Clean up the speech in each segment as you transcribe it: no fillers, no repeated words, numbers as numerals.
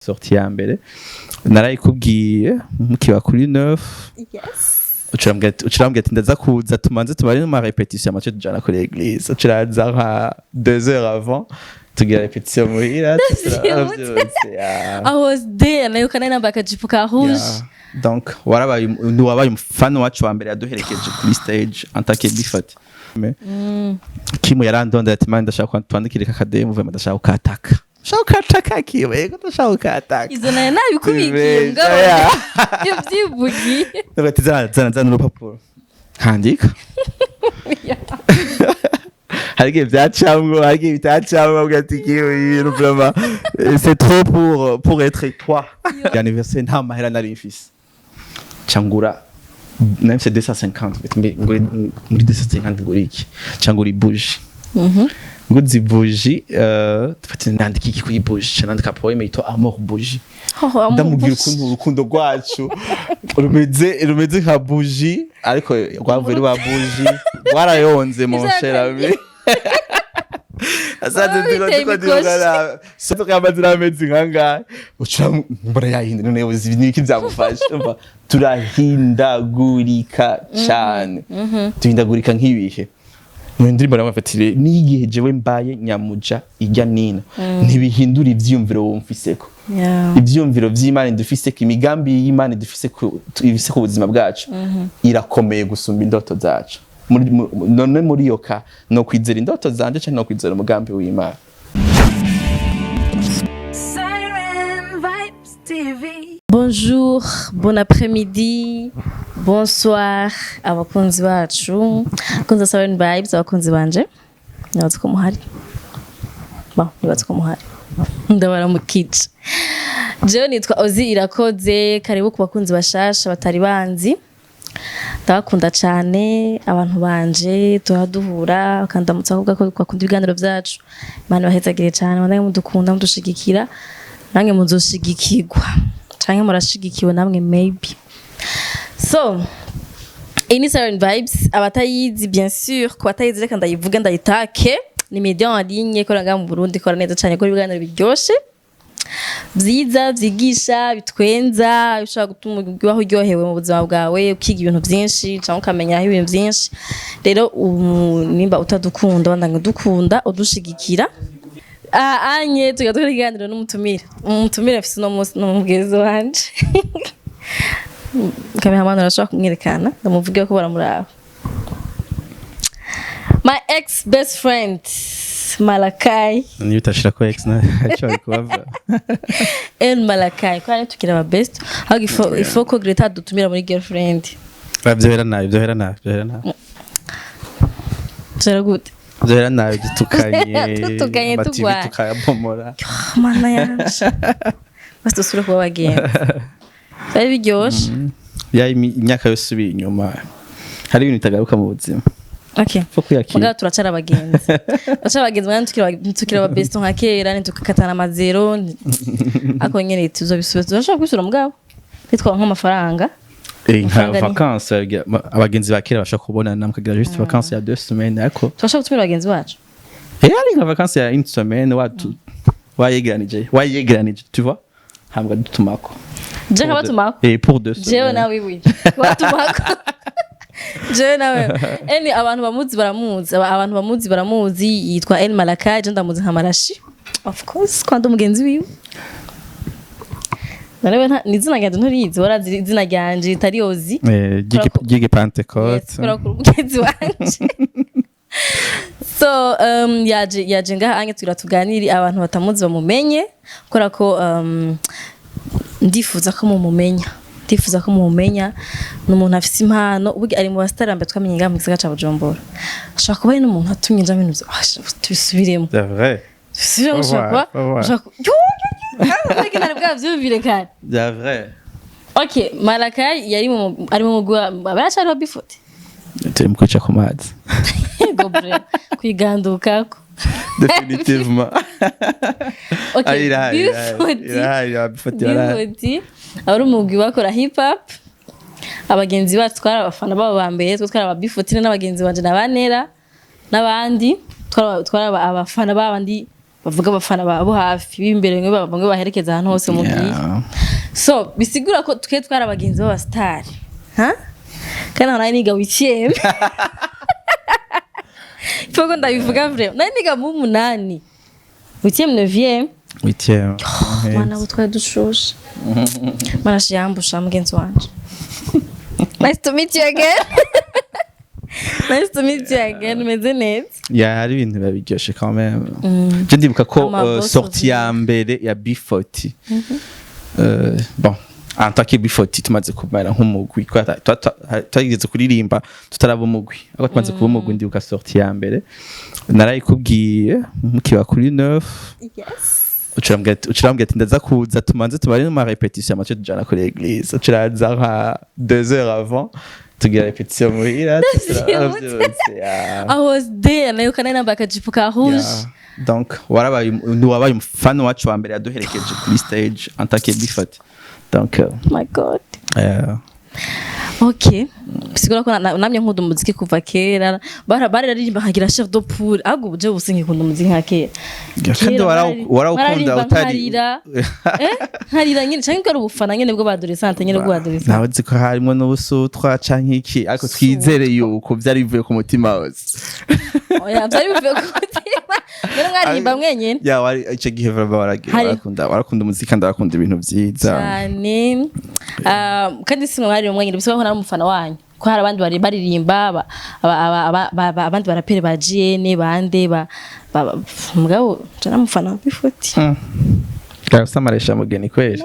Sortie ya mbere narayikubwiye mukiba kuri 9. Yes. Ucurambwira ati: "Ndaza kuza, tumanze tumare ma répétition, amace tujana kuri église." Ucuraza nka 2 heures avant, tugira répétition muhira. Turavyutse, yeah. I was there, nayo nari nambaye akajipo ka rouge. Yeah. Donc warabaye, ntiwabaye umufana wacu wa mbere yaduherekeje kuri stage en tant que B40. Kimu yarandondera ati: "Man, ndashaka ko twandikire kakademu, vraiment ndashaka ukataka, ndashaka ukataka." Kimu: "Yego, ndashaka ukataka." Izo nayo nabikubikiye. Tubesha, mugabo yeah. Yavyivugiye. Ndavuga ati: "Zana, zana, zana urupapuro." Nkandika. Hari igihe byacamwo, hari igihe bitacamwo. Bavuga ati: "Kimu, ibintu vraiment, c'est trop pour être toi." Anniversaire nta mahera nari mfise, cangura nari mfise 250. Mbe ngure muri 250, ngura iki? Cangura ibuji. Nguze ibuji, tufate nandika iki kuri ibuji? Ca nandika poème yitwa "Amour bougie". Ndamubwira ukuntu urukundo rwacu rumeze nka buji, ariko rwavuye ruba buji, rwarayonze, mon cher ami. Asanze ndiko Biteye ndiko imikoshi. ndivugana soto kamaze n'amezi nkangahe, uca mbona yahinda. None uzi niki byagufasha? Umva, turahindagurika cyane, duhindagurika nk'ibihe. Mu ndirimbo nabafatire n'igihe jewe mbaye nyamuja ijya nino, ntibihindura ivyiyumviro wumfiseko. Ivyiyumviro vy'Imana dufise ko, imigambi y'Imana dufise ku ifise ku buzima bwacu irakomeye gusumba indoto zacu. None muri iyo ka no kwizera indoto zanje canke no kwizera umugambi w'Imana? Siren Vibes TV. Bonjour, bon après-midi, bonsoir abakunzi bacu, abakunzi ba Siren Vibes, abakunzi banje. Nibaza ko muhari. Bon, nibaza ko muhari. Ndabaramukije. Jewe nitwa Ozi Irakoze, karibu ku bakunzi bashasha batari banzi. Ndabakunda cyane abantu banje, turaduhura bakandamutsa, kuvuga ko bakunda ibiganiro byacu. Imana ibahezagire cyane, bandanye mudukunda, mudushigikira, namwe muzoshigikirwa canke murashigikiwe namwe maybe. So iyi ni Siren Vibes, abatayizi, bien sûr, ku batayizi reka ndayivuge, ndayitake. Ni media en ligne ikorera ngaha mu Burundi, ikora neza cyane, ikora ibiganiro biryoshe, byiza, byigisha, bitwenza, bishobora gutuma ubaho uryohewe mu buzima bwawe, ukiga ibintu byinshi cyangwa ukamenya ibintu byinshi. Rero nimba utadukunda, wandanga udukunda, udushigikira. Anye tuga dukora ikiganiro n'umutumire. Umutumire afise uno munsi ni umugenzi wanje, cameraman arashobora kumwerekana, ndamuvuge ko baramuraba, my ex best friend Malakai. Niyo utashira ko ex ntacyo bari kubava. El Malakai, kwa tukira aba best, ahubwo ifo ko Greta dutumira muri girlfriend. Byohera nabi, byohera nabi, byohera nabi. Tera gute? Byohera nabi, dutukanye. Dutukanye, ama TV tugwana. Tukayabomora. Mana yanje, basi dusubire kuba abagenzi, byari biryoshe. Ya imyaka yose ubiye inyuma, hari ibintu bitagaruka mu buzima. Okay. Fo kwiyakira. Mugabo turacara abagenzi, turacara abagenzi, mugabo tukira aba best nka kera, ntitukakatana amazero ako nyene. Tuzobisubira, turashobora kubisubira, mugabo nitwaba nk'amafaranga. Nka Amafaranga vacances, abagenzi ba kera bashobora kubonana mukagira juste vacances ya 2 semaines, ariko Turashobora gutumira abagenzi bacu. Ari nka vacances ya une semaine, watu wayegeranije, wayegeranije, tu vois, hambwa dutumako. Je nkabatumako? Pour deux Jewe semaines. nawe iwi batumako, jewe nawe. Eni abantu bamuzi baramuzi, abantu bamuzi baramuzi, yitwa El Malakai, je ndamuzi nka Marashi, of course, kwanda umugenzi wiwe. None ni izina ryanje nturizi? Warazi izina ryanje ritari Ozi. Ry'igi Pentecôte. Yes, kubera ko uri umugenzi wanje. So yaje ngaha ange tugira tuganire, abantu batamuzi bamumenye, kubera ko ndifuza ko mumumenya, ndifuza ko mumumenya. Ni umuntu afise impano, burya ari mu basitari mbere twamenye ngaha mu gisagara ca Bujumbura. Ashobora kuba ari n'umuntu atumye nja mu bintu tubisubiremo. C'est vrai. Tubisubiremo, ushobora kuba Au revoir. ushobora yo, ntari bwavyumvire kare. C'est vrai. Okay, Malakai yari mu ari mu mugwi baracariho B40. Turi mu kwica ku mazi. Yego, bre kwigandukako. Définitivement. Okay. Ah, irahari, irahari, B40. Irahari, B40 irahari. B40 ari umugwi bakora hip hop. Abagenzi bacu twari abafana babo ba mbere, twe twari aba B40 n'abagenzi banje na Banera n'abandi, twari abafana babandi. Bavuga abafana babo hafi b'imbere, bamwe baherekeza ahantu hose mugiye. So bisigura ko twe twari abagenzi b'abasitari, ha, kandi aho nari niga huitième. Faut ndabivuga, vraiment nari niga mu munani, huitième, neuvième. Huitième. Mwana, abo twari dushushe. Marashi yambusha mugenzi wanje. Nice to meet you again, nice to meet you again. Umeze neza? Ya, hari ibintu biba biryoshe quand même. Je ndibuka ko Ama boss. Sortie ya mbere ya B40, bon, en tant que B40 tumaze kumera nk'umugwi, twageze kuririmba tutaraba umugwi, ariko tumaze kuba umugwi, ndibuka sortie ya mbere narayikubwiye mukiba kuri 9. Ucurambwira ati: "Ndaza kuza, tumanze tumare mu répétition, amace tujana kuri église." Ucuraza nka 2 heures avant, tugira répétition muhira. Ndavyibutse. Yeah. I was there. Nayo nari nambaye akajipo ka rouge. Yeah. Donc warabaye, ntiwabaye umufana wacu wa mbere yaduherekeje kuri stage en tant que B40. Donc My God. Yeah. Okay, bisigura ko namye nkunda umuziki kuva kera. Bararirimba nkagira chair de poule, ahubwo ubu je busi nkikunda umuziki nka kera. Kandi Kera warawukunda baririmba utari nkarira, nkarira nyine, canke ko ari ubufana nyene bw'abadolescente nyene, bw'abadolescente. Nawe uzi ko harimo n'ubusutwa canke iki, ariko twizere yuko vyari bivuye ku mutima wose. Oya, vyari bivuye ku mutima rero, mwaririmba mwenyene. Ya, wari ico gihe vraiment waragira warakunda umuziki kandi warakunda ibintu vyiza. Cyane. Ah, kandi si mwari mwenyene, bisigura ko nari umufana wanyu, ko hari abandi bari baririmba abandi barapere ba GN bande mugabo je namufana wa B40. Gasa mugeni kweli.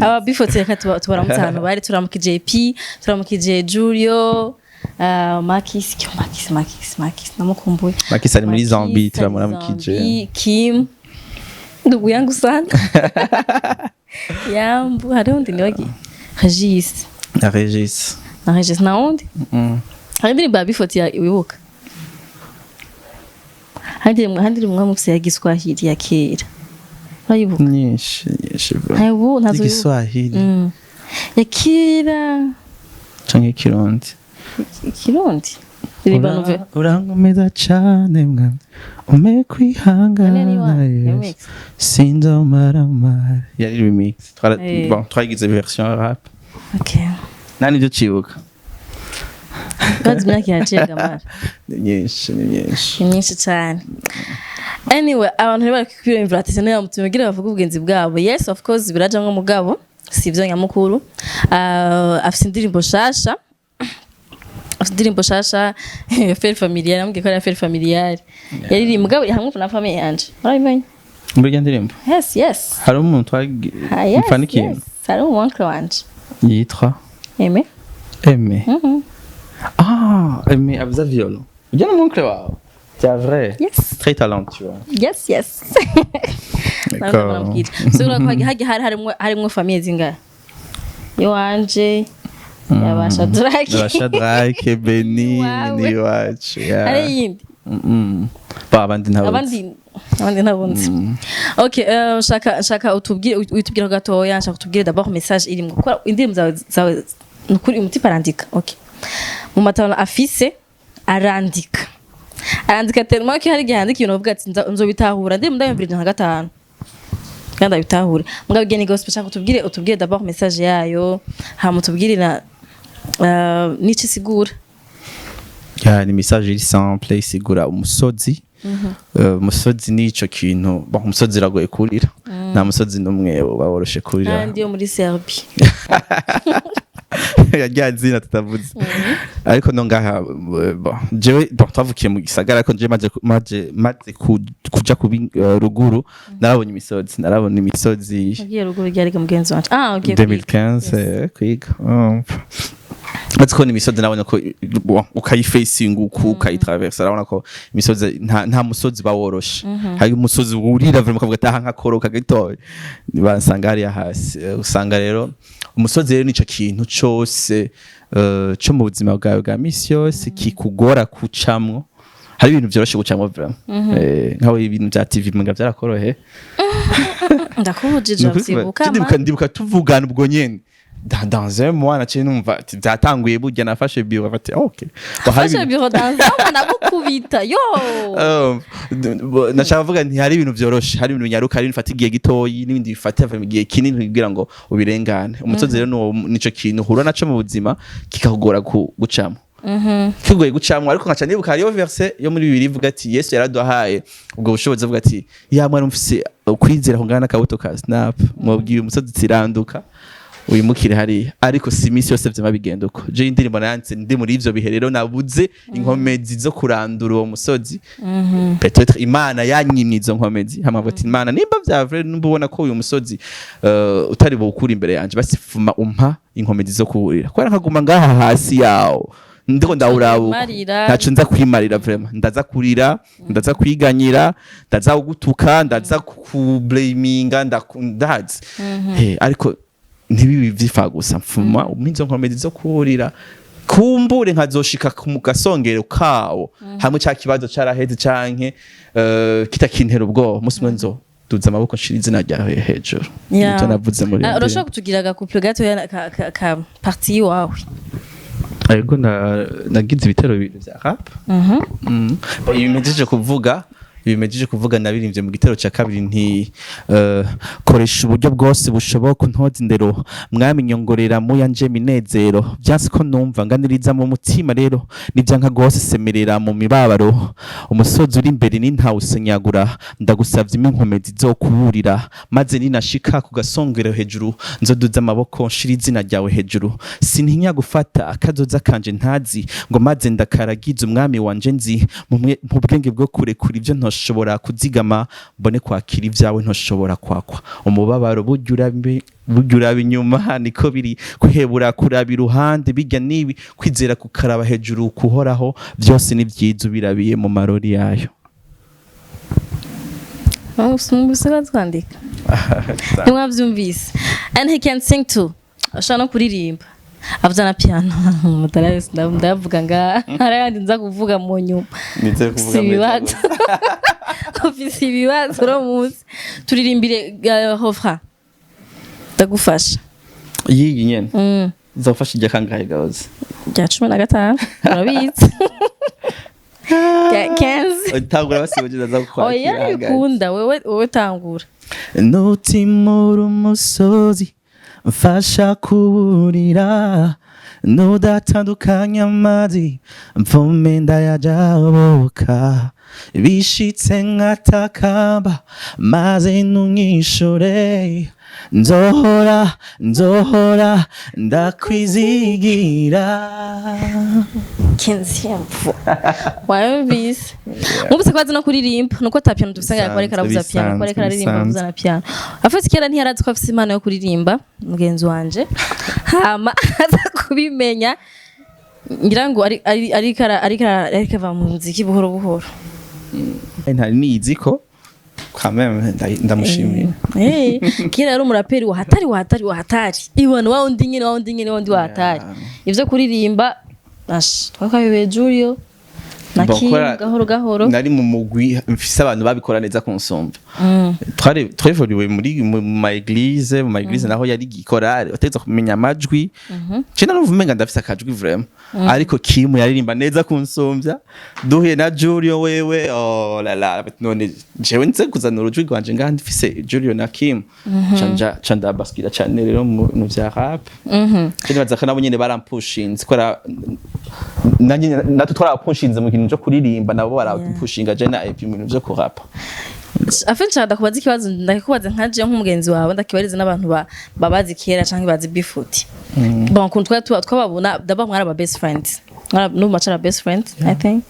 Aba B40, reka tubaramutse ahantu bari. Turamukije JP, turamukije Julio, Makis, kyo Makis, Makis, Makis namukumbuye. Makis ari muri Makis Zambie, ari turamuramukije. Zambie. Kim, ndugu yangu sana, yambu. Hariho undi nibagiye, Regis. Na Regis. Na Regis na wundi. Hari indirimbo ya B40 ya wibuka? Hari indirimbo mwamufise ya Giswahili ya kera, urayibuka? Nyinshi nyinshi bro. Ntayo ntazo wibuka? Igiswahili Ya kera. Canke Ikirundi? Ikirundi ririmba nuve. Urankomeza cane mwa ume Ane kwihangana ni wa Yesu. Remix. Sinzomaramara yari remix. Bon, twagize version rap. Okay. Nani nivyo cibuka. Bazi imyaka yaciye gamara. Ni myinshi, ni myinshi. Ni myinshi cyane. Anyway, abantu ntibari kwiyumvira ati sino mutumigire bavuga ubugenzi bwabo. Yes, of course birajamwo, mugabo si ivyo nyamukuru. Afise indirimbo shasha, afise indirimbo shasha, Affaire familiale. Namubwiye ko ari affaire familiale yariri, mugabo hamwe na famille yanje, urabimenya. Muri iyo ndirimbo Yes. hari umuntu Ah, yes, mupfana ikintu. Yes, hari umu oncle wanje. Yitwa? Aime. Aime. Ah, Aime avuza violon, ujya no oncle wawe? C'est vrai? Yes. Très talentueux. Yes. D'accord. So ko hagiye hari harimwo famille zingahe? Iwanje, yaba Shadraki. Ba Shadrach, Beni. Iwawe. N'iwacu, yeah. Hari iyindi? Ba abandi ntabwo. Abandi ntabunzi. Okay, nshaka utubwire, utubwire gatoya, nshaka utubwire d'abord message irimwo, kuko indirimbo zawe nukuri umutipe arandika. Okay, mu matano afise arandika, arandika tellement ko hari igihe yandika ibintu bavuga ati: "Nzobitahura ndirimbo ndayumvira nka gatanu kandi ndabitahure." Mugabo igihe ni gospel, nshaka utubwire d'abord message yayo, hama utubwire na n'ico isigura. Ya, ni message iri simple, isigura umusozi. Umusozi ni ico kintu. Bon, umusozi uragoye kurira, nta musozi n'umwe uba woroshe kurira. N'andi yo muri Serbie. Rya zina tutavuze, ariko no ngaha, bon, jewe, bon, twavukiye mu gisagara, ariko jewe maze kuja kubi ruguru, narabonye imisozi, narabona imisozi. Ugiye ruguru ryari mugenzi wanje? Ah, ugiye kwiga. 2015, kwiga. Maze kubona imisozi, nabona ko, bon, ukayifacinga uku ukayitraversa, urabona ko imisozi nta musozi uba woroshe. Hari umusozi wurira vraiment ukavuga ati: "Aha nkakoroka gatoya bansanga hariya hasi." Usanga rero umusozi rero nico kintu cose co mu buzima bwawe bwa misi yose kikugora kucamwo. Hari ibintu vyoroshe gucamwo vraiment. Nkawe ibintu vya TV mwenga vyarakorohe. Ndakubujije, Nukuri vyibuka. ndibuka tuvugana ubwo nyene. Dans un mois naciye numva ati byatanguye. Burya nafashe bureau, bati okay. Bon, hari Fashe bureau dans un nagukubita yo. Nashaka kuvuga nti hari ibintu vyoroshe, hari ibintu binyaruka, hari ibintu bifata igihe gitoyi n'ibindi bifata igihe kinini kugira ngo ubirengane. Umusozi rero nico kintu uhura naco mu buzima kikakugora gucamo, kigoye gucamwo. Ariko nkaca nibuka hariyo verset yo muri Bibiliya ivuga ati Yesu yaraduhaye ubwo bushobozi, avuga ati ya mwana mufise ukwizera kungana n'akabuto ka snap, mwobwiye umusozi tsiranduka wimukire hariya. Ariko si iminsi yose vyama bigenda uko. Je indirimbo nayanditse ndi muri ivyo bihe, rero nabuze inkomezi zo kurandura uwo musozi. Peut-être Imana yanyimye izo nkomezi, hama ati Imana, nimba vya vrai, nimba ubona ko uyu musozi utari buwukura imbere yanje, basi fuma umpa inkomezi zo kuwurira, kubera nkaguma ngaha hasi yawo ndiko ndawuraba uko. Marira. Ntaco nza kwimarira vraiment, ndaza kurira, ndaza kwiganyira, ndaza gutuka, ndaza kublaminga, ndazi. Ariko ntibibi vyifa gusa, mfuma umpa izo nkomezi zo kuwurira, kumbure nkazoshika ku gasongero kawo hamwe ca kibazo caraheze canke kitakintera ubwoba. Umunsi umwe nzo duza amaboko nshira izina ryawe hejuru. Nivyo navuze muri Ah, iyo urashobora kutugira agacouplet gatoya ka partie iwawe? Ariko nagize ibitero bibiri vya rap. Bon, ibi mpejeje kuvuga nabirimbye mu gitero cya kabiri nti koresha uburyo bwose bushoboka untoze indero, mwami nyongorera muyanje minezero, byansi ko numva nganiriza mu mutima, rero nibyanka rwose semerera mu mibabaro. Umusozi uri imbere nintawusenyagura, ndagusavye inkomezi zo kuwurira, maze ninashika ku gasongero hejuru nzoduza amaboko nshira izina ryawe hejuru. Sintinya gufata akazoza kanje ntazi ngo maze ndakaragiza umwami wanje nzi mu bwenge bwo kurekura ibyo ntoshobora kuzigama, mbone kwakira ibyawe ntoshobora kwakwa. Umubabaro burya uraba inyuma, niko biri kwihebura kuraba iruhande, bijya nibi kwizera kukaraba hejuru kuhoraho. Byose ni byiza ubirabiye mu marori yayo. Mwumvise twandika, ntimwabyumvise? And he can sing too, ashobora no kuririmba, avuza na piano. Mutara ndavuga nga hari ayandi nza kuvuga mu nyuma. Nizere si ibibazo, ufise ibibazo uno munsi. Turirimbire refrain, ndagufasha. Yiyi nyene zofasha ijya kangahe gahoze? Rya 15, urabizi, rya 15. Tangura basibugeza za kukwakira. Oya, bikunda wewe tangura. Nutimura umusozi mfasha kuwurira, nudatandukanya amazi mvume ndayajabuka, bishitse nkatakamba maze ntunyishure, nzohora nzohora ndakwizigira. Quinzième fois wayumvise, mwumvise ko azi no kuririmba, nuko ata piano dufise ngaho, ariko aravuza piano, ko ariko araririmba avuza na piano. Afite kera ntiyarazi ko afise impano yo kuririmba mugenzi wanje, hama aza kubimenya ngira ngo ariko ava mu muziki buhoro buhoro. Ntari nizi ko quand même ndamushimiye. Kera yari umuraperi wa hatari, wa hatari, wa hatari, ibona wa wundi nyene, wa wundi nyene, wa wundi wa hatari. Ivyo kuririmba ash twakabibe Julio na Bon, Kim gahoro gahoro. Nari mu mugwi mfise abantu babikora neza kunsumba. Twari twevuriwe muri mu ma église, mu ma église naho yari gikorale, wategeza kumenya amajwi. Je narumva umenga ndafise akajwi vraiment, ariko Kim yaririmba neza kunsumbya. Duhuye na Julio wewe, oh la la, none jewe nze kuzana urujwi rwanje ngaha ndifise Julio na Kim, canja ca ndabaskira cane rero mu bintu vya rap. Je nibaza ko nabo nyene barampushinze, kubera nanjye natwe twarapushinze mu kintu cyo kuririmba, nabo barapushinga je na EP mu bintu vyo kurapa. Afe nshaka ndakubaza ikibazo, ndakikubaza nka je nk'umugenzi wawe, ndakibariza n'abantu babazi kera canke bazi Bifuti. Bon, kuntu twari twababona d'abord mwari aba best friends, n'ubu mwacara best friends, I think,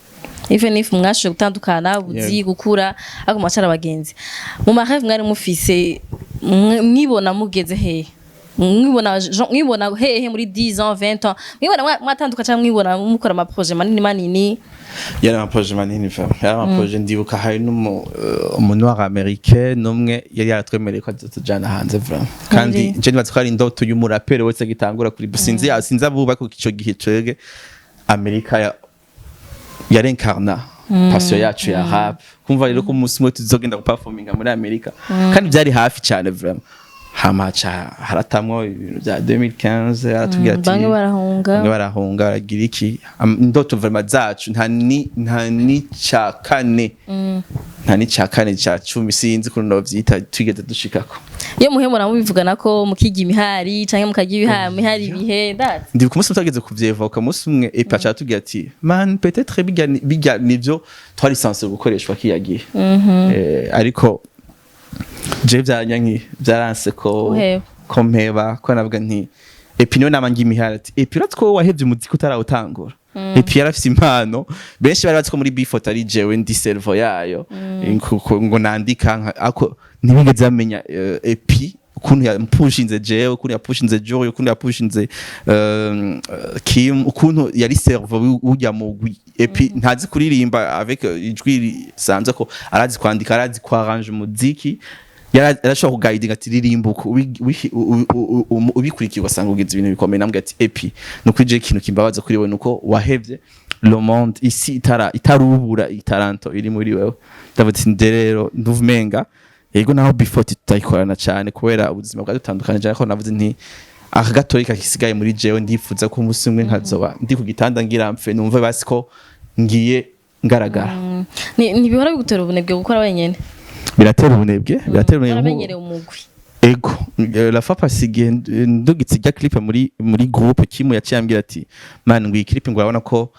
even if mwashoboye gutandukana buzi gukura, ariko mwacara abagenzi. Mu ma rêve mwari mufise, mwibona mugeze hehe? Mwibona hehe muri 10 ans, 20 ans? Mwibona mwatandukana canke mwibona mukora ama projet manini manini? Yari amaprojet manini vraiment, yari amaprojet. Ndibuka hari n'umu noir américain n'umwe yari yaratwemereye ko azotujana hanze vraiment, kandi je nibaza ko ari indoto y'umuraperi wese agitangura kuri, sinzi abuba ko ico gihe cege Amerika yarenkarna passion yacu ya rap. Kumva rero ko umunsi umwe tuzogenda guperforminga muri Amerika, kandi byari hafi cyane vraiment. Hama haca haratamwo ibintu bya 2015, aratubwira ati Bamwe barahunga. Bamwe barahunga, baragira iki. Indoto vraiment zacu nta ni ca kane, nta ni ca kane ca cumi, sinzi ukuntu novyita, twigeze dushikako. Iyo muhe muramubivugana ko mukiga imihari canke mukarya imihari ibihe ndazi. Ndibuka umunsi umwe twageze kuvyevoka, umunsi umwe epa aca aratubwira ati: "Man, peut-être bijya nivyo twari censé gukoreshwa kiya gihe." Ariko je vyaranyankiye, vyaranse ko Uheba. ko mpeba, ko navuga nti epi niwe nama ngiye imihari, ati: "Epi, uratse ko wahevye umuziki utarawutangura." Epi yarafise impano, benshi bari bazi ko muri B40 ari jewe ndi cerveau yayo, ngo nandika ako ntibigeze bamenya epi ukuntu yampushinze jewe, ukuntu yapushinze Joy, ukuntu yapushinze Kim, ukuntu yari cerveau ujya mugwi. Epi ntazi kuririmba avec ijwi risanzwe, ko arazi kwandika, arazi kwaranje umuziki, yarashobora kuguidinga ati: "Ririmba uku." Ubikurikiye ugasanga ugize ibintu bikomeye. Nambwira ati: "Epi, nukuri je ikintu kimbabaza kuri wewe nuko wahevye le monde isi itara itarubura itaranto iri muri wewe." Ndavuga ati: "Nde rero nduvumenga yego, naho before tutayikorana cyane kubera ubuzima bwadutandukanye, ariko navuze nti aka gatoyi kakisigaye muri jewe, ndifuza ko umunsi umwe nkazoba ndi ku gitanda ngira mpfe, numve basi ko ngiye ngaragara." Ntibihora bigutera ubunebwe gukora wenyene? Biratera ubunebwe, biratera ubunebwe. Waramenyereye umugwi. Ego, la fois passée igihe ndugitse ijya clip muri groupe, Kimu yaciye ambwira ati: "Man, ngo iyi clip, ngo urabona ko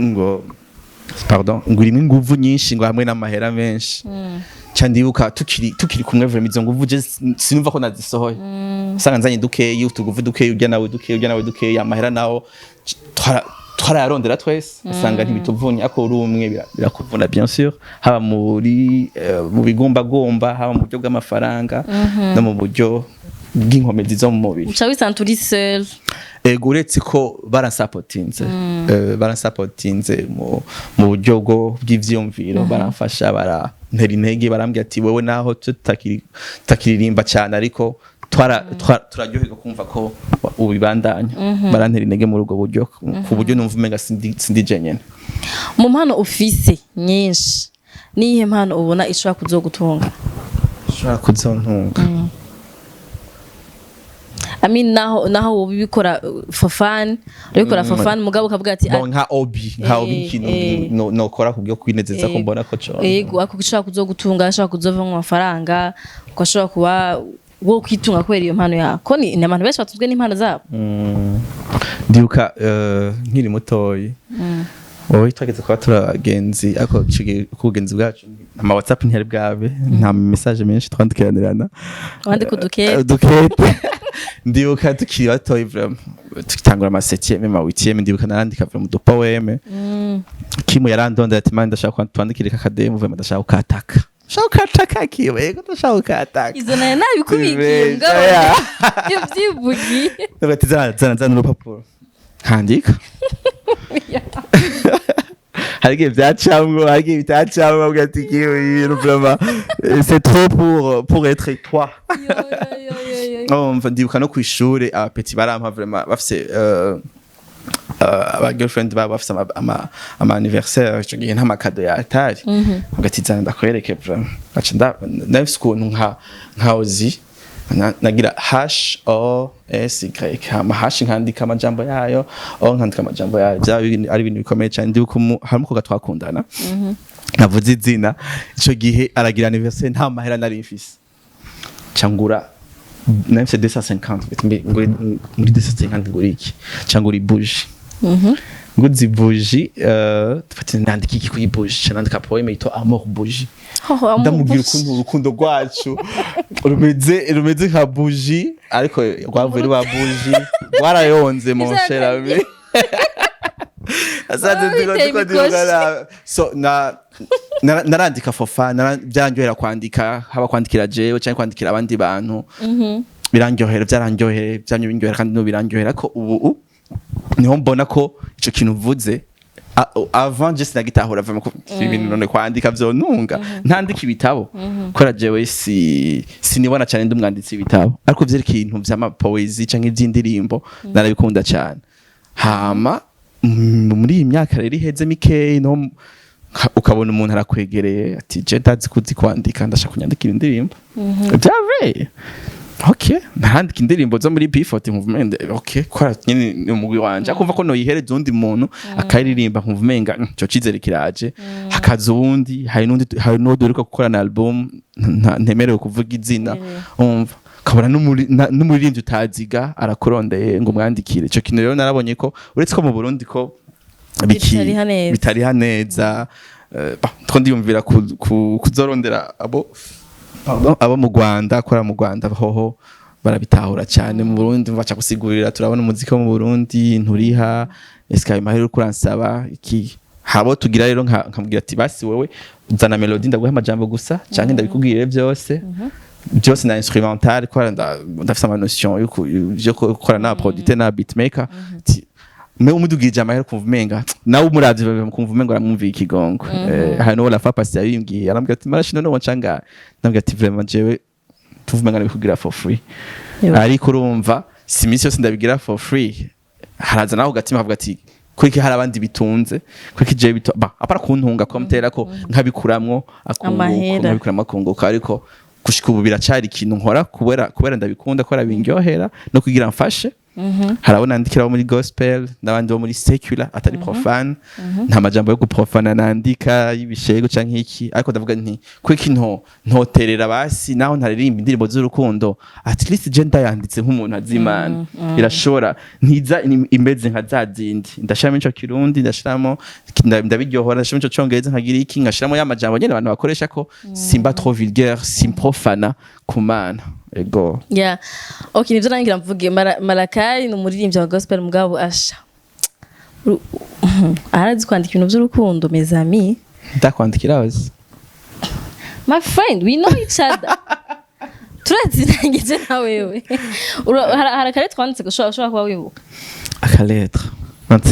ngo, pardon, ngo irimo inguvu nyinshi, ngo hamwe n'amahera menshi." Ca ndibuka tukiri kumwe, vraiment izo nguvu je sinumva ko nazisohoye. Usanga nzanye dukeyi, utuguvu dukeyi, urya nawe dukeyi, urya nawe dukeyi, amahera nawo twarayarondera twese, usanga ntibituvunye. Ariko uri umwe birakuvuna, bien sûr, haba muri mu bigumbagumba, haba mu buryo bw'amafaranga no mu buryo bw'inkomezi zo mu mubiri. Uca wisanga uri seul. Ego, uretse ko baransapotinze, baransapotinze mu buryo bwo bw'ivyiyumviro, baramfasha, barantera intege, barambwira ati: "Wewe naho tutakiririmba cyane, ariko turaryoherwa kumva ko ubibandanya." Barantera intege muri ubwo buryo, ku buryo numva umenga sindi jenyene. Mu mpano ufise nyinshi, niyihe mpano ubona ishobora kuzogutunga? Ushobora kuzontunga? I mean, naho wowe ubikora for fun, urabikora for fun, mugabo ukavuga ati Bon, nka hobby, nka hobby, ikintu nokora kubyo kwinezeza, ko mbona ko co Yego, ako gishobora kuzogutunga, ashobora kuzovamwo amafaranga, ugashobora kuba wo kwitunga kubera iyo mpano yawe, ko ni abantu benshi batunzwe n'impano zabo. Ndibuka nkiri mutoyi, wowe twageze kuba turi abagenzi, ariko ico gihe ku bugenzi bwacu ama WhatsApp ntiyari bwabe, nta message menshi twandikiranirana. Wandika udukete. Dukete. Ndibuka tukiri batoyi vraiment, tukitangura ama septième, ama huitième, ndibuka narandika vraiment udu poème. Kimu yarandondera ati: "Man, ndashaka ko twandikire kakademu, vraiment ndashaka ukataka, ndashaka ukataka." Kimu: "Yego, ndashaka ukataka." Izo nayo nabikubikiye. Beza, Mugabo ya. iyo vyivugiye. Ndavuga ati: "Zana, zana, zana urupapuro." Nkandika. Hari igihe byacamwo, hari igihe bitacamwo, bavuga ati: "Kimu, ibintu vraiment c'est trop pour être toi." Umva, ndibuka no kw'ishure aba petits barampa vraiment, bafise aba girlfriend babo bafise ama anniversaire, ico gihe nta ma cadeaux ya atari, ati: "Zana ndakwereke." Vraiment ngaca ndafise ukuntu nka ozi nagira H O S Y, hama H nkandika amajambo yayo, O nkandika amajambo yayo. Byaba ari ibintu bikomeye cyane. Ndibuka hari umukobwa twakundana, navuze izina, ico gihe aragira anniversaire, nta mahera nari mfise, cangura nari mfise 250. Mbe muri 250 ngura iki? Cangura ibuji. Nguze ibuji, dufate nandika iki kuri buji? Ca nandika poème yitwa "Amour bougie". Ndamubwira ukuntu urukundo rwacu rumeze nka buji, ariko rwavuye ruba buji rwarayonze, mon cher ami. Asanze Biteye ndiko imikoshi. So na narandika for fun, byanryohera kwandika, haba kwandikira jewe cyangwa kwandikira abandi bantu, birandyohera, byarandyoheye, byamye bindyohera kandi n'ubu birandyohera. Ko ubu niho mbona ko ico kintu uvuze, avant je sinagitahura vraiment ko ibintu none kwandika vyonunga, ntandika ibitabo, kubera jewe si sinibona cyane ndi umwanditsi w'ibitabo, ariko vyerekeye ibintu vy'ama poésie canke ivy'indirimbo narabikunda cyane. Hama muri iyi myaka rero iheze mikeyi, no ukabona umuntu arakwegereye ati: "Je ndazi kuzi kwandika, ndashaka kunyandikira indirimbo." Vya vrai. Ok, narandika indirimbo zo muri B40, nkumva umenga ok, kora nyene ni umugwi wanje, akumva ko noyihereza uwundi muntu akaririmba, nkumva umenga ico cizere kiraje, hakaza uwundi. Hari n'undi, hari n'uwo duheruka gukorana album, ntemerewe kuvuga izina. Umva, ukabona n'umuririmbyi utaziga arakurondeye ngo umwandikire. Ico kintu rero narabonye ko uretse ko mu Burundi ko Bitariha neza. Bitariha neza. Bah, two ndiyumvira kuzorondera abo, pardon, abo mu Rwanda, akora mu Rwanda hoho barabitahura cyane. Mu Burundi baca gusigurira, turabona umuziki wo mu Burundi nturiha, eske ayo mahera uriko uransaba iki? Habo tugira rero nkamubwira ati: "Basi wewe uzana melody, ndaguha amajambo gusa, canke ndabikubwire byose byose na instrumental." Ko ndafise ama notion yo gukora na producteur na beatmaker. Ati, me umudugije amahera, kumva umenga nawe umuravye kumva umenga aramwumviye ikigongo. Hari n'uwo la fois passée yabimbwiye, arambwira ati: "Marashi, none wancanga?" Ndambwira ati: "Vraiment, jewe tuvuga umenga nabikugira for free." Ariko urumva, si iminsi yose ndabigira for free. Haraza nawe ugatima kavuga ati: "Kuki hari abandi bitunze, kuki jewe bito?" Ba apara kuntunga ko mutera ko nkabikuramwo akunguko. Amahera. Nkabikuramwo akunguko, ariko gushika ubu biracari ikintu nkora kubera ndabikunda, kubera bindyohera no kugira mfashe. Hari abo nandikira bo muri gospel n'abandi bo muri secular, atari profane. Nta majambo yo guprofana nandika y'ibishego canke iki, ariko ndavuga nti: "Kuki ntoterera basi, naho ntaririmba indirimbo z'urukundo, at least je ndayanditse nk'umuntu azi Imana, irashobora ntiza imeze nka za zindi." Ndashiramo ico Kirundi, ndashiramo ndabiryohora, ndashiramo ico Congereza, nkagira iki, nkashiramo ya majambo nyene abantu bakoresha, ko simba trop vulgaire, simprofana ku Mana. Ego. Yeah. Okay, nivyo nangira mvuge. Malakai ni umuririmbyi wa gospel, mugabo asha. Arazi kwandika ibintu vy'urukundo, mes amis. Ndakwandikira wazi. My friend, we know each other. Turazirangije na wewe. Hari akare twanditse ko ushobora kuba wibuka. Akalettre,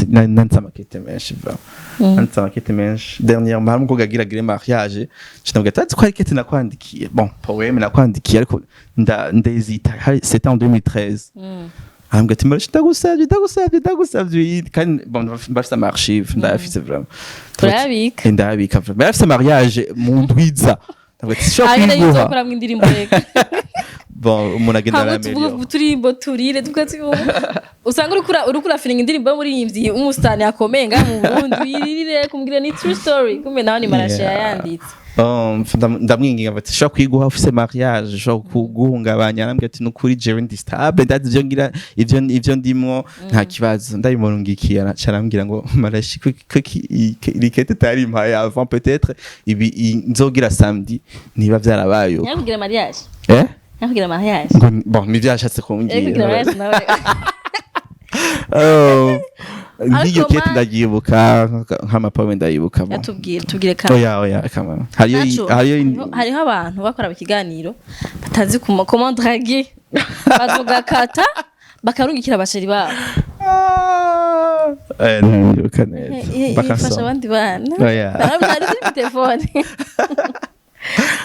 nanditse amakete menshi bro, nanditse amakete menshi. Dernièrement hari umukobwa agira agire mariage, ndamubwira ati: "Ko hari kete nakwandikiye, bon, poème nakwandikiye, ariko ndezita." C'était en 2013. Arambwira ati: "Marashi, ndagusavye, ndagusavye, ndagusavye." Kandi bon, mbafise ama archive, ndayafise vraiment. Urayabika? Ndayabika vraiment. Yarafise mariage mu ndwiza, ndabwira ati: "Sishobora Ahita kuyiguha." yizokoramwo indirimbo reka. Bon, umuntu agenda Hamwe tuvuga arameliora. Uturimbo turire tuvuga usanga uriko urafiringa indirimbo y'umuririmbyi w'umusitani akomeye ngaha mu Burundi, wiririre kumbwira ni true story, kumbe nawe ni Marashi yayanditse. Ndamwinginga bati: "Ushobora kuyiguha, ufise mariage, ushobora kuguhungabanya." Arambwira ati: "Nukuri jewe ndi stable, ndazi ivyo ngira, ivyo ndimwo, nta kibazo." Ndabimurungikiye, arambwira ngo: "Marashi, kuki iri kete utarimpaye avant? Peut-être ibi nzogira samedi niba vyarabaye uko." Nyakugira mariage. Eh? Nyakugira mariage. Ngo bon, nivyo yashatse Kugira kumbwira. mariage nawe. Oh, nk'iyo Ariko kete ndayibuka, nk'amapoème ndayibuka, bon. Yatubwire, tubwire ka. Oya, oya, kama hariyo Naco, hariyo hariho abantu bakora ikiganiro batazi comment draguer, bavuga kata bakarungikira abachéri babo. Eh, ntibibuka neza. Ifasha Bakasoma. abandi bana. Oya. Hari iziri mu telefone,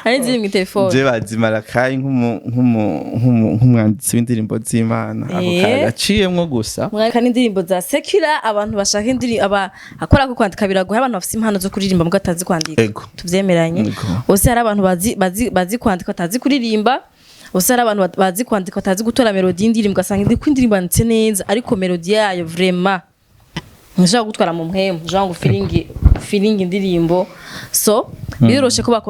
hari iziri mu telefone. Je bazi Malakayi nk'umwanditsi w'indirimbo z'Imana, ako kagaciyemwo gusa. Mwaka n'indirimbo za secular, abantu bashaka indirimbo aba akora ko kwandika biragoye. Abantu bafite impano zo kuririmba mbwa batazi kwandika. Tuvyemeranye. Bose hari abantu bazi kwandika batazi kuririmba. Bose hari abantu bazi kwandika batazi gutora melody y'indirimbo, ugasanga ko indirimbo yanditse neza, ariko melody yayo vraiment ntishobora gutwara mu mpemu, ushobora ngo feeling indirimbo. So biroroshe ko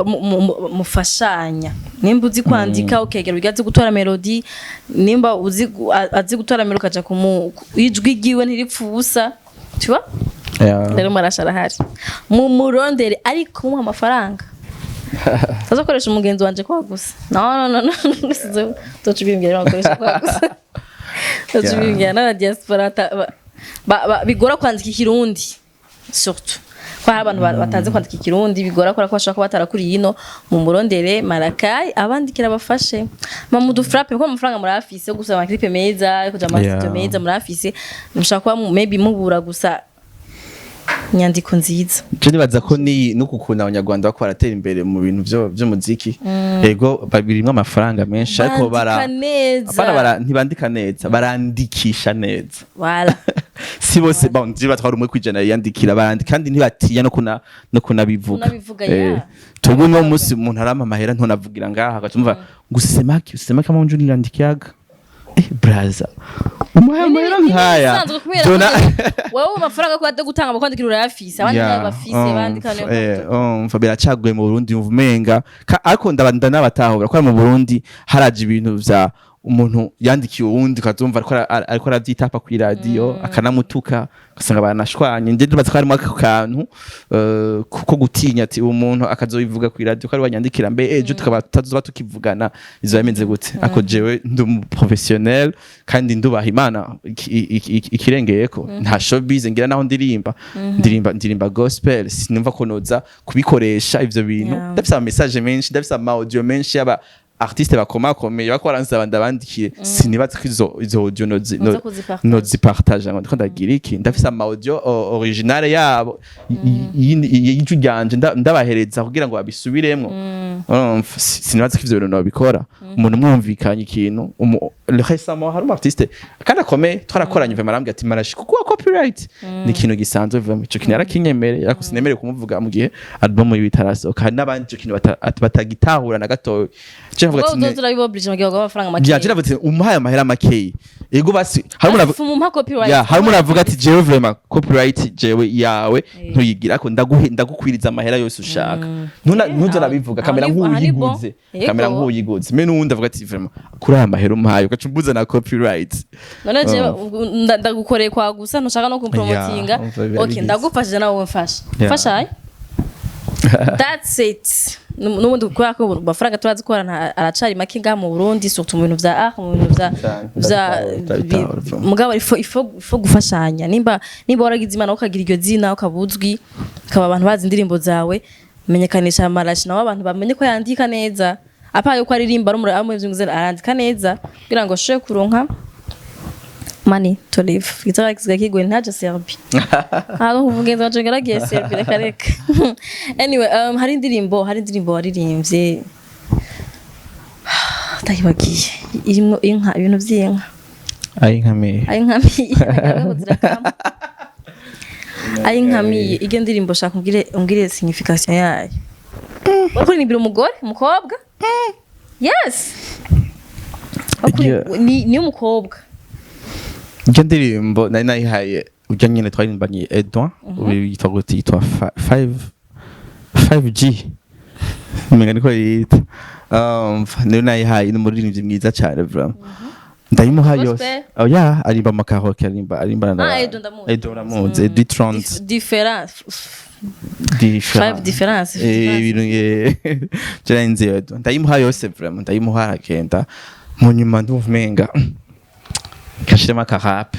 mufashanya. Nimba uzi kwandika, ukegera urya azi gutora melody, nimba uzi azi gutora melody, ukaja kumu ijwi ryiwe ntiripfa ubusa, tu vois? Rero Marasha arahari, mumurondere, ariko muha amafaranga. Tazokoresha umugenzi wanje kwa gusa. No, no, no, no, sizo tubimbwira bakoresha kwa gusa. Tubimbwira n'aba diaspora bigora kwandika Ikirundi, surtout ko hari abantu batazi kwandika Ikirundi, bigora ko bashobora kuba batarakuriye ino. Mu murondere Marakai abandikira, abafashe mamudu frappe, kuko amafaranga murafise yo gusaba amaclip meza, yo kuja mu studio meza murafise. Mushobora kuba maybe mubura gusa inyandiko nziza. Je nibaza ko ni nuku kuntu Abanyarwanda bako baratera imbere mu bintu vy'umuziki, ego, babirimwo amafaranga menshi, ariko bara Bandika neza. Apana, ntibandika neza, barandikisha neza. Voilà. Si Si bose, bon, nzi batwara 1% yiyandikira abandi, kandi ntibatinya no kunabivuga. Kunabivuga, yeah. Twebwe uno munsi umuntu arampa amahera ntonavugira ngaha, agatumva ngo usemaki usemaki kama unju nilandikiaga. Braza, umuhaye amahera nkaya. Bisanzwe kubera ko wowe amafaranga ko bade gutanga bakwandikira urayafise, abandi ntayo bafise bandika niyo. Umva, biracagoye mu Burundi, umva umenga ariko ndanabatahura ko mu Burundi haraje ibintu vya umuntu yandikiye uwundi, ukazumva ariko aravyitapa kw'iradiyo, akanamutuka, ugasanga baranashwanye. Nje ndibaza ko harimo ako kantu ko gutinya ati uwo muntu akazobivuga kw'iradiyo ko ari wanyandikira, mbe ejo tukaba tutazoba tukivugana izoba bimeze gute? Ako jewe ndi umu professionnel kandi ndubaha Imana ikirengeyeko. Nta showbiz ngira, naho ndirimba gospel, sinumva ko noza kubikoresha ivyo bintu. Ndafise ama message menshi, ndafise ama audio menshi y'aba artiste bakomakomeye bako baransaba ndabandikire. Sinibaza ko izo audio Noza kuzipartage. Nozipartage ngo ndiko ndagira iki? Ndafise ama audio originale yabo y'ijwi ryanje, ndabahereza kugira ngo babisubiremwo. Urumva, sinibaza ko ivyo bintu nobikora. Umuntu mwumvikanye ikintu, récemment hari umu artiste kandi akomeye twarakoranye, vraiment arambwira ati: "Marashi, kuko copyright ni ikintu gisanzwe." Vraiment ico kintu yarakinyemereye, ariko sinemereye kumuvuga mu gihe album yiwe itarasohoka. Hari n'abandi ico kintu batagitahura na gatoya. Je navuga Ubwo ati uzoza urabibobrije mu gihe baguha amafaranga make. Ya, je navuga ati umuhaye amahera makeyi, ego basi hari umuntu Fuma umpa copyright. Ya, hari umuntu avuga ati: "Jewe vraiment copyright jewe yawe ntuyigira ko ndaguhe, ndagukwiriza amahera yose ushaka." Ntuza nabivuga kamera Aha ni bon. nk'uyiguze, kamera nk'uyiguze me. N'uwundi avuga ati: "Vraiment kuri aya mahera umpaye ugaca umbuza na copyright." None jewe ndagukoreye kwa gusa ntushaka no kumpromotinga. Yeah, umva biba Okay, bigize. ndagufashije, nawe mfasha. Yeah. Mfashaye, that's it. N'ubundi kubera ko amafaranga turazi ko aracari make ngaha mu Burundi, surtout mu bintu vya art, mu bintu vya Cyane, vya ndabitahura, ndabitahura. Mugabo il faut gufashanya. Nimba waragize Imana ukagira iryo zina, ukaba uzwi, ukaba abantu bazi indirimbo zawe, menyekanisha Marashi nawe, abantu bamenye ko yandika neza, apa yuko aririmba ari umuri arandika neza, kugira ngo ashobore kuronka money to live. Gitara kisigaye kigoye, ntaje Serbie aho umugenzi wacu ngaragiye Serbie, reka reka. Anyway, hari indirimbo waririmbye, ndayibagiye, irimo inka, ibintu by'inka. Ayinkamiye. Ayinkamiye, zirakama ayinkamiye. Iyo ndirimbo shaka umbwire signification yayo. Uririmbira umugore, umukobwa? Yes. Ni umukobwa. Iyo ndirimbo nari nayihaye ujya nyine twaririmbanye, Edouard, ubu yitwa gute? Yitwa 5G umenga niko yita. Niyo nayihaye, ni umuririmbyi mwiza cyane vraiment, ndayimuha yose. Gospel? Oh yeah, arimba amakaroke, arimba na Ah, Edo ndamuzi. Edo ndamuzi, Edo Trons. Difference. Difference. Five difference. Ibintu je nzi Edo, ndayimuha yose vraiment, ndayimuha aragenda. Mu nyuma ndumva umenga kashiremo akarap,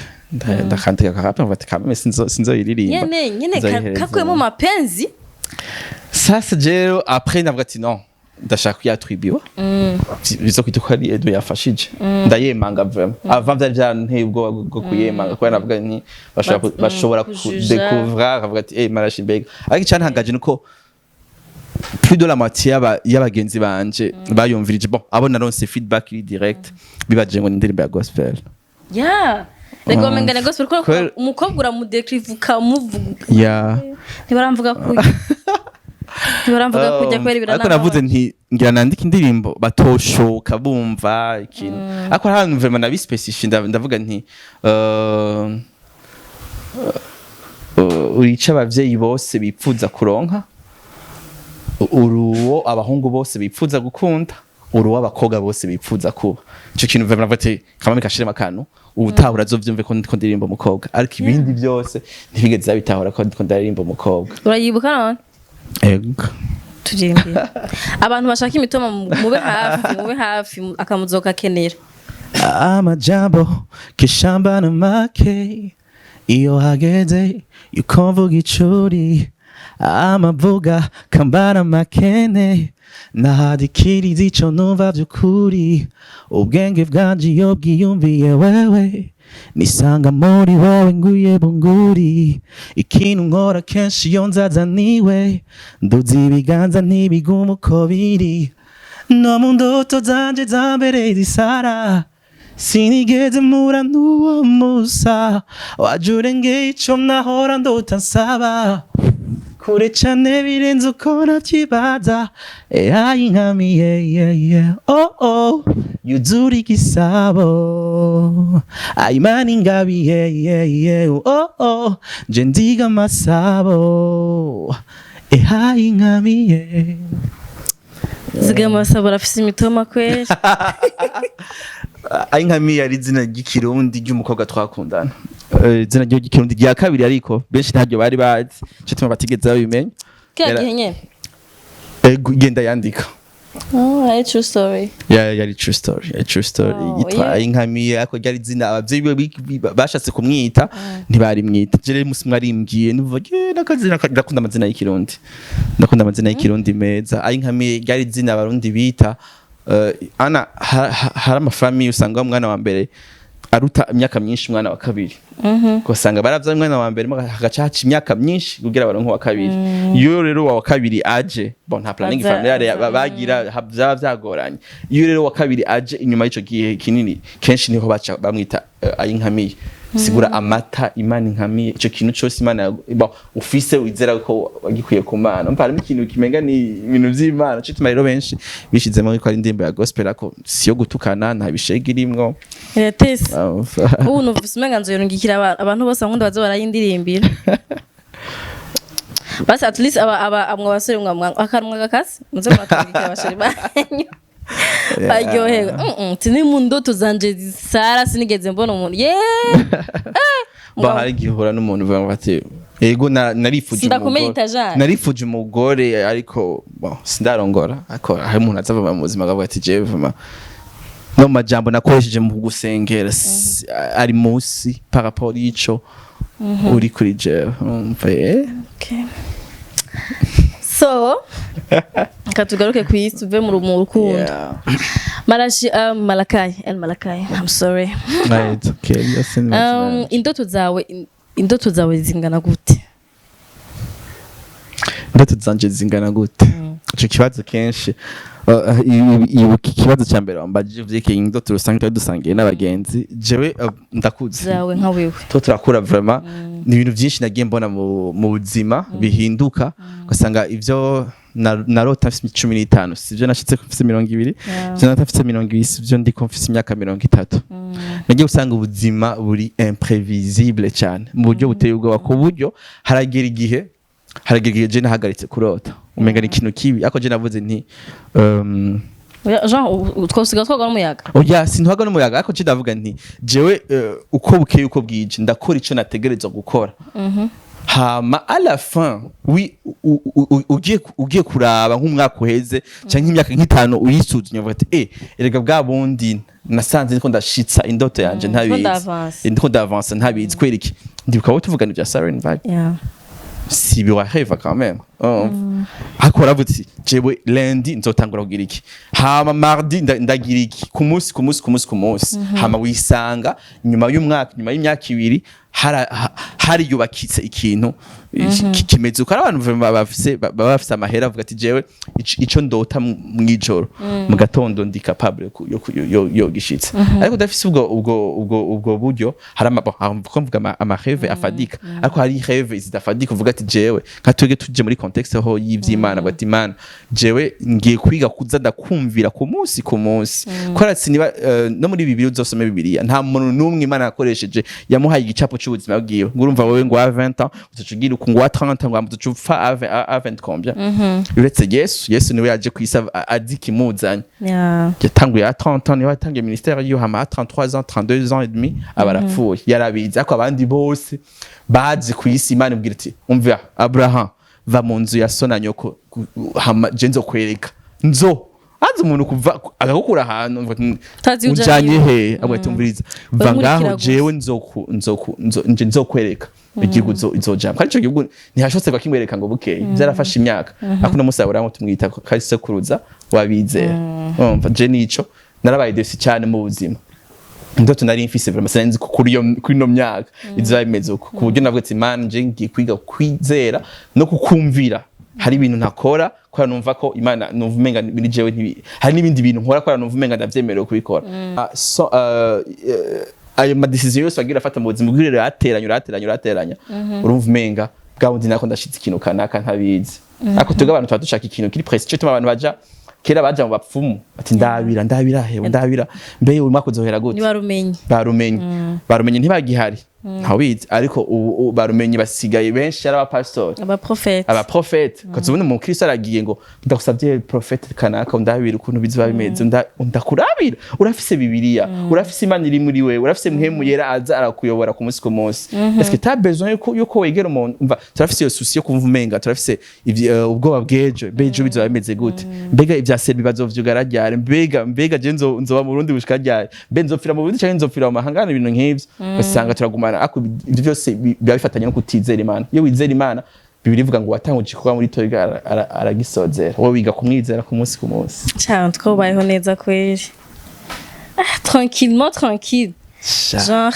ndakandika akarap, mvuga ati kameme sinzoyiririmba. Nyene nyene Nzoyihereza. Kakuyemo mapenzi. Sasa rero après navuga ati non, ndashaka kuyatwibiwa bizo kwita ko ari Edo yafashije, ndayemanga vraiment. Avant vyari vyanteye ubwoba bwo kuyemanga, kubera navuga nti bashobora bashobora kujuja. Kudécouvrir, akavuga ati: "Eh, Marashi mbega." Ariko icyantangaje nuko plus de la moitié y'abagenzi banje bayumvirije, bon, abo naronse feedback iri direct, bibaje ngo ni indirimbo ya gospel. Ya, reka wamenga ni gospel kuko umukobwa uramudécrive, ukamuvuga. Ntibaramvuga kurya, ntibaramvuga kurya kubera Ariko ibiranambabaza. Navuze nti ngira nandike indirimbo batoshoka bumva ikintu, ariko hari ahantu vraiment nabispécifie, ndavuga nti urica abavyeyi bose bipfuza kuronka, uruwo abahungu bose bipfuza gukunda, uruwo abakobwa bose bipfuza kuba. Ico kintu vraiment navuga ati kamame kashiremo akantu, ubutaha urazovyumve ko ndiko ndirimba umukobwa, ariko ibindi byose ntibigeze babitahura ko ndiko ndaririmba umukobwa. Urayibuka none? Ego. Turirimbire abantu bashaka imitoma, mube hafi, mube hafi, akamuzoka kenera. Amajambo kishambana make iyo hageze yuko mvuga icuri, amavuga kambana makene, nahadikiriza ico numva vy'ukuri. Ubwenge bwanje iyo bwiyumviye wewe, nisanga muri wowe nguye bunguri. Ikintu nkora kenshi iyo nzaza niwe, nduzi ibiganza ntibiguma uko biri, no mu ndoto zanje za mbere zisara. Sinigeze mpura n'uwo musa, waje urengeye ico nahora ndota nsaba, kure cane birenze uko navyibaza. Ayinkamiye, yeah. Oh, yuzura igisabo, ayimana ingabiye, yeah. Oh, nje ndiga amasabo, ayinkamiye. Ziga amasabo, arafise imitoma kweri. Ayinkamiye ari izina ry'Ikirundi ry'umukobwa twakundana. Izina ry'Ikirundi rya kabiri, ariko benshi ntaryo bari bazi, ico tuma batigeze babimenya. Kiriya gihe nyene? Ego, igenda yandika. Oh, ari true story? Ya, yari true story, yari true story. Oh, Yitwa Ayinkamiye, ariko ryari izina abavyeyi biwe bashatse kumwita, ntibarimwita. Je rero umunsi umwe arimbwiye, numva nakazina ndakunda amazina y'Ikirundi, ndakunda amazina y'Ikirundi meza. Ayinkamiye ryari izina Abarundi bita ana hari ama familles usanga umwana wa mbere aruta imyaka myinshi umwana wa kabiri, ugasanga baravye umwana wa mbere, hagaca haca imyaka myinshi kugira baronke uwa kabiri. Iyo rero uwa kabiri aje, bon, nta planning familiale bagira, vyaba vyagoranye. Iyo rero uwa kabiri aje inyuma y'ico gihe kinini, kenshi niho baca bamwita Ayinkamiye, sigura amata Imana inkamiye, ico kintu cose Imana bon, ufise wizera ko wagikuye ku Mana. Umva, harimo ikintu kimenga ni ibintu vy'Imana. Cyo tuma rero benshi bishizemo ko ari indirimbo ya gospel, ariko si yo gutukana, nta bishega irimwo. Iratese. Ubu numvise umenga nzoyirungikira abantu bose bankunda, baze barayindirimbira. Basi at least aba amwe basore mwa akanwa gakase, muze murakangikira aba chéri banyu baryohewe. Tini mu ndoto zanje sara sinigeze mbona umuntu ye. Ba, hari igihe uhura n'umuntu uvuga ngo ati yego, narifuje Sindakumenya umugore. Itajana. Narifuje umugore, ariko bon, sindarongora. Ariko hari umuntu azava mu buzima akavuga ati jewe vraiment, no mu majambo nakoresheje mu kugusengera ari munsi par rapport y'ico uri kuri jewe. Umva, eh. Okay. So reka tugaruke ku isi, tuve mu rukundo. Marashi, Malakai, El Malakai, I'm sorry. No, it's okay. Yes, Indoto zawe zingana gute? Indoto zanje zingana gute? Ico kibazo kenshi, ibuka ikibazo cya mbere wambajije vyerekeye indoto rusange twari dusangiye n'abagenzi. Jewe ndakuze. Zawe nka wewe. Two turakura, vraiment ni ibintu byinshi nagiye mbona mu buzima bihinduka, ugasanga ivyo narota mfise 15 sivyo nashitse mfise 20. Ivyo narota mfise 20 sivyo ndiko mfise imyaka 30. Nagiye gusanga ubuzima buri imprévisible cyane mu buryo buteye ubwoba, ku buryo haragera igihe je nahagaritse kurota, umenga ni ikintu kibi, ariko je navuze nti Oya, Jean, twosiga twagwa n'umuyaga. Oya, sintwaga n'umuyaga, ariko je ndavuga nti jewe uko bukeye uko bwije ndakora ico nategerezwa gukora, hama à la fin, oui, ugiye kuraba nk'umwaka uheze canke nk'imyaka nk'itanu, uyisuzumye uvuga ati erega bwa bundi nasanze ndiko ndashitsa indoto yanje ntabizi. Ndavanse. Ndiko ndavanse ntabizi. Kubera iki? Ndibuka wowe tuvugana ibya Siren Vibe, si biwaheva quand même. Ariko waravuze uti jewe lundi nzotangura kugira iki, hama mardi ndagira iki, ku munsi ku munsi ku munsi ku munsi, hama wisanga nyuma y'umwaka, nyuma y'imyaka 2, hariyubakitse ikintu kimeze uko. Ari abantu vraiment baba bafise amahera, avuga ati jewe ico ndota mw'ijoro, mu gatondo ndi capable yo gishitsa. Ariko udafise ubwo buryo, hari ama, bon, aho ko mvuga ama rêve afadika, ariko hari rêve zidafadika. Uvuga ati jewe nka twebwe tuje muri contexte ho y'ivy'Imana, avuga ati Imana, jewe ngiye kwiga kuza ndakumvira ku munsi ku munsi. Kubera siniba no muri Bibiliya, uzosome Bibiliya, nta muntu n'umwe Imana yakoresheje yamuhaye igicapo c'ubuzima bwiwe, ngo urumva wewe ngo wa 20 ans uzoca ugira uku, ngo wa 30 ans ngo uzoca upfa à 20 combien, uretse Yesu. Yesu niwe yaje kw'isi azi ikimuzanye. Yatanguye à 30 ans, niwe yatangiye ministère yiwe, hama à 33 ans, 32 ans et demi aba arapfuye, yarabizi. Ariko abandi bose bazi ku isi, Imana ibwira iti umva Abraham, va mu nzu ya so na nyoko, hama je nzokwereka. Nzo haza umuntu kuva agakukura ahantu mvuga ati, Utazi iyo ujanye ujanye. he? Avuga ati umviriza, va Uramurikira ngaho gusa. jewe nzoku nzoku nzo nje nzokwereka igihugu izojamwo. Kandi ico gihugu ntihashobotse bakimwereka ngo bukeye, byarafashe imyaka. Ariko uno munsi Aburahamu tumwita ko ari sekuruza wabizera. Urumva, je nico narabaye déçu cyane mu buzima. Indoto nari mfise vraiment, sinari nzi ko kuri ino myaka izoba bimeze uko, ku buryo navuga ati Mana, nje ngiye kwiga kwizera no kukumvira. Hari ibintu ntakora kubera numva ko Imana, numva umenga muri jewe hari n'ibindi bintu nkora kubera numva umenga ndavyemerewe kubikora. So, ayo ma décisions yose wagira afata mu buzima bw'irero, urateranya, urateranya, urateranya, urumva umenga bwa bundi nako ndashitse ikintu kanaka ntabizi. Ariko twebwe abantu tuba dushaka ikintu kiri précis. Cyo tuma abantu baja, kera baja mu bapfumu ati: "Ndabira, ndabira hewe, ndabira mbe uyu mwaka uzohera gute?" Ntibarumenye. Barumenye, barumenye ntibagihari, ntawubizi. Ariko ubu barumenye basigaye benshi ari abapasitori, abaprofete. Abaprofete. Ukaza ubona umukristo aragiye ngo: "Ndagusabye prophète kanaka, ndabira ukuntu bizoba bimeze." Ndakurabira? Urafise Bibiliya, urafise Imana iri muri wewe, urafise Mpwemu Yera aza arakuyobora ku munsi ku munsi. Est-ce que t'as besoin yuko wegera umuntu? Umva, turafise iyo souci yo kumva umenga turafise ubwoba bw'ejo. Mbe ejo bizoba bimeze gute? Mbega ivya sebi bazovyugara ryari? Mbega je nzoba mu Burundi gushika ryari? Mbe nzopfira mu Burundi canke nzopfira mu mahanga? Ibintu nk'ivyo ugasanga turagumana. Ariko ibyo byose biba bifatanye no kutizera Imana. Iyo wizera Imana, Bibiliya ivuga ngo watanguje igikorwa muri toyiga aragisozera. Wowe wiga kumwizera ku munsi ku munsi. Cyane, twabayeho neza kweri. Ah, tranquillement, tranquille. Genre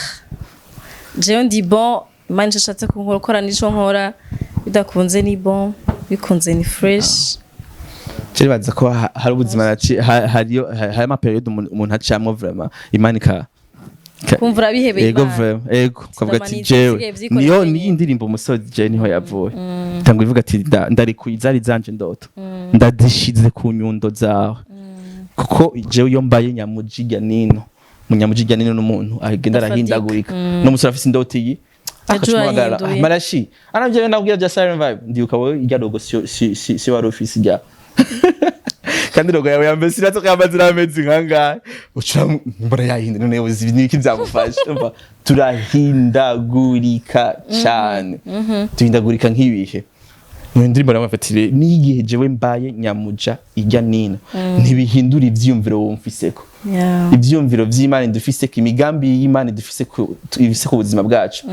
jewe ndi bon, Imana ico ishatse kunkora nico nkora. Bidakunze ni bon, bikunze ni fresh. Je nibaza ko hari ubuzima hariyo hari ama périodes umuntu acamwo, vraiment Imana Kumva urabihebeye Ego. Imana. Vraiment, ego, ukavuga ati Ndamanitse, jewe nsigaye vyikorera niyo wenyine. niyo indirimbo umusozi jewe niho yavuye, tangwa ivuga ati: "Ndarekuye izari zanje ndoto, ndazishize ku nyundo zawe," kuko jewe iyo mbaye nyamujijya nino, munyamujijya nino n'umuntu agenda Ndafatika. arahindagurika. N'umusore afise indoto iyi Ejo akamuhamagara. urahinduye. Marashi aravye, nabwira bya Siren Vibe. Ndibuka wowe irya logo si wari ufise irya, kandi logo yawe ya mbere sinatse ko yamaze n'amezi nkangahe, ucura mbona yahinda. None uzi niki byagufasha? Umva, turahindagurika cyane, duhindagurika nk'ibihe. Mu ndirimbo nabafatire n'igihe jewe mbaye nyamuja ijya nino, ntibihindura ivyiyumviro wumfiseko. Ivyiyumviro vy'Imana dufise ko, imigambi y'Imana dufise ku ifise ku buzima bwacu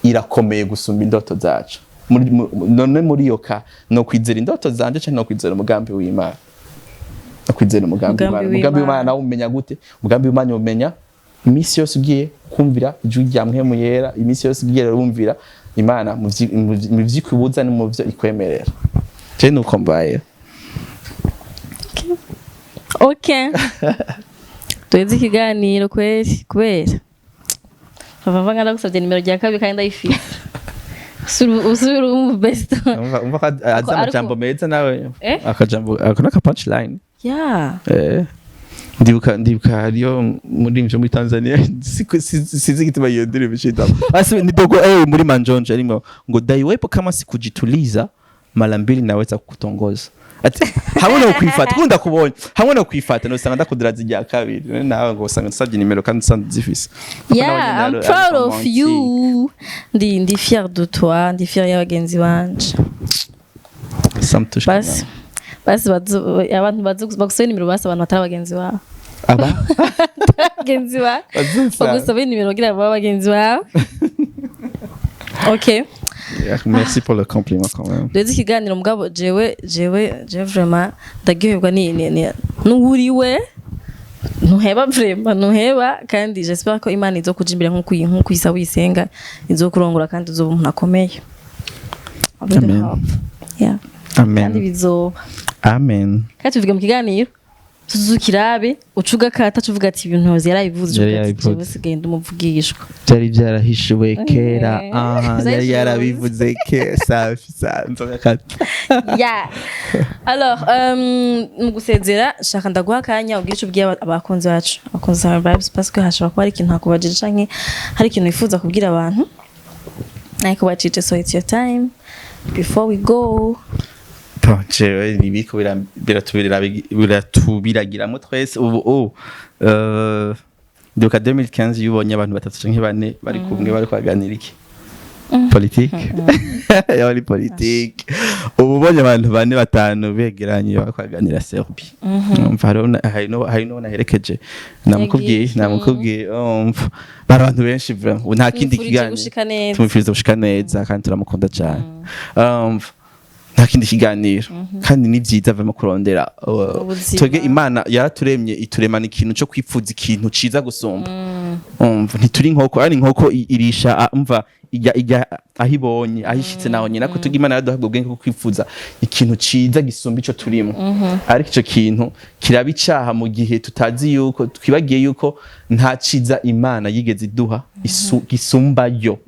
irakomeye gusumba indoto zacu. None muri iyo ka no kwizera indoto zanje canke no kwizera umugambi w'Imana? No kwizera umugambi Umugambi w'Imana. Umugambi w'Imana. w'Imana nawe umenya gute? Umugambi w'Imana umenya iminsi yose ugiye kumvira ijwi rya Mpwemu Yera, iminsi yose ugiye wumvira Imana mu vyikubuza no mu vyo ikwemerera. Je nuko mbaye. Ok, duheze ikiganiro kweri, kubera bava nga ndagusabye nimero rya kabiri kandi ndayifise. Usubira umva best. Umva ko azi amajambo meza nawe. Eh? Akajambo ako naka punchline. Ndibuka hariyo muri muri Tanzania, sizi igituma iyo ndirimbo ishita. Basi ni dogo muri Manjonjo arimo ngo: "Daiwepo kama sikujituliza mara mbili naweza kukutongoza." Ati hamwe no kwifata kunda kubonye, hamwe no kwifata no sanga ndakudiraza irya kabiri nawe, ngo usanga nsabye nimero kandi usanzwe zifise. Yeah, I'm proud of you. Ndi fier de toi, ndi fier y'abagenzi banje. Basi basi, abantu bagusabe nimero, basi abantu batari abagenzi bawe. Aba Bagenzi bawe. Bazusa. Bagusabe nimero kugira babe abagenzi bawe, okay? Yeah, merci pour le compliment quand même. Duheze ikiganiro. Mugabo jewe vraiment ndaryoherwa ni n'uwuriwe, ntuheba, vraiment ntuheba. Kandi j'espère ko Imana izokuja imbere nk'uko isa wisenga, izokurongora kandi uzoba umuntu akomeye. Amen. Yeah. Kandi Amen. bizoba. Amen. Kandi tuvuge mu kiganiro tuzukirabe ucuga kata tuvuga ati ibintu yarabivuze. Yari Ucuga ati yarabivuze. jewe sigaye ndumuvugishwa. Byari byarahishuwe kera. Aha yari Vyari yarabivuze ke. Safi safi, nzoga kata. Yeah. Alors, mu gusezera shaka ndaguha akanya ubwire ico ubwiye abakunzi bacu, abakunzi ba Vibes, parce que hashobora kuba hari ikintu hakubajije canke hari ikintu wifuza kubwira abantu ariko bacije. So it's your time before we go. Bon, jewe nibiko biratubiragiramo twese ubu. Ndibuka 2015, iyo ubonye abantu batatu canke bane bari kumwe bari kwaganira iki? Politique. Yaba ari politique. Ubu ubonye abantu bane batanu begeranye bari kwaganira Serbie. Umva, hari no naherekeje, namukubwiye. Yagiye. Namukubwiye. Umva, bari abantu benshi vraiment. Ubu nta kindi Tumwifurije kiganiro. gushika neza. Tumwifuriza gushika neza kandi turamukunda cyane. Umva, nta kindi kiganiro. Kandi ni byiza vraiment kurondera Ubuzima. twebwe Imana yaraturemye, ituremana ikintu cyo kwipfuza ikintu ciza gusumba. Umva, ntituri inkoko. Ari inkoko irisha, umva, ijya aho ibonye, aho ishitse naho nyine. Ariko tuga Imana yaduhabwa ubwenge bwo kwifuza ikintu ciza gisumba ico turimo, ariko ico kintu kiraba icaha mu gihe tutazi yuko twibagiye yuko nta ciza Imana yigeze iduha gisumbayo.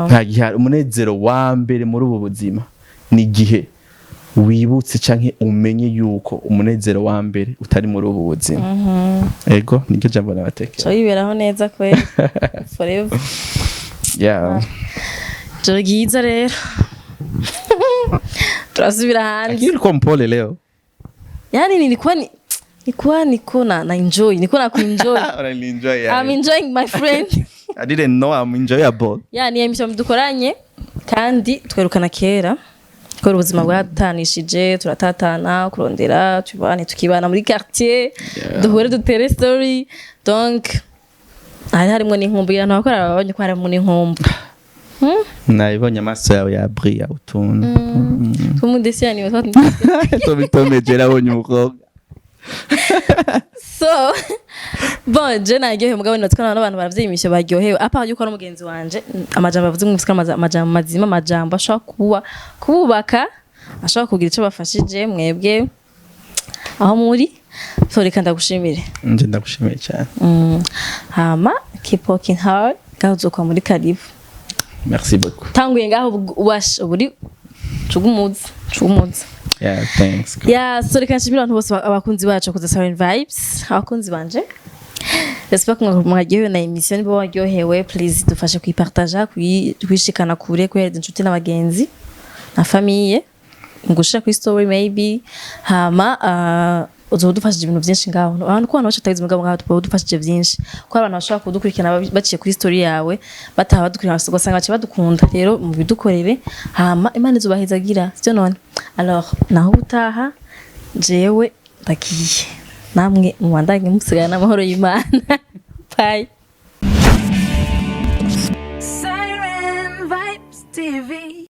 Nta gihe. Umunezero wa mbere muri ubu buzima ni igihe wibutse canke umenye yuko umunezero wa mbere utari muri ubu buzima. Ego, niryo jambo nabatekera. Co yiberaho neza kweli, forever. Joro ryiza rero, turasubira hanze. Lakini ulikuwa mpole leo. Yani nilikuwa niko na enjoy, niko na kuenjoy. Unanienjoy. I'm enjoying my friend. I didn't know I'm enjoyable. Yani émission dukoranye kandi twerukana kera kubera ubuzima bwadutanishije, turatatana kurondera tubane, tukibana muri quartier, duhure dutere story. Donc hari harimo n'inkumbu, abantu bakora babonye ko harimo n'inkumbu. Nabibonye, amaso yawe yabriya utuntu. Tw'umudesiyani. Tobitomeje, nabonye umukobwa. So bon, je naryohewe, mugabo natwe n'abantu baravyimisha baryohewe, à part yuko ari umugenzi wanje. Amajambo avuze mu amajambo mazima, amajambo ashobora kuba kububaka, ashobora kugira ico bafashije mwebwe aho muri. So reka ndagushimire. Nje ndagushimiye cyane. Hama keep working hard, ngaho uzokwa muri karibu. Merci beaucoup. Tanguye ngaho washa uburi cugumuza cugumuza. Yeah, thanks. Yeah, so reka nshimire abantu bose, abakunzi bacu kuza Siren Vibes, abakunzi banje. J'espère ko mwaryohewe na émission. Niba waryohewe, please dufashe kuyipartager, kuyishikana kure, kuhereza inshuti n'abagenzi na famille, ngushira kuri story maybe. Hama uzoba udufashije ibintu byinshi ngaho. Abantu, ko abantu bacu batabizi, mugabo ngaho tuba udufashije byinshi, ko abantu bashobora kudukurikirana baciye kuri story yawe, bataha badukurikirana, ugasanga baciye badukunda. Rero mubidukorere, hama Imana izubahezagira, sivyo? None alors naho ubutaha, jewe ndagiye, namwe mubandanye musigana n'amahoro y'Imana. Bye.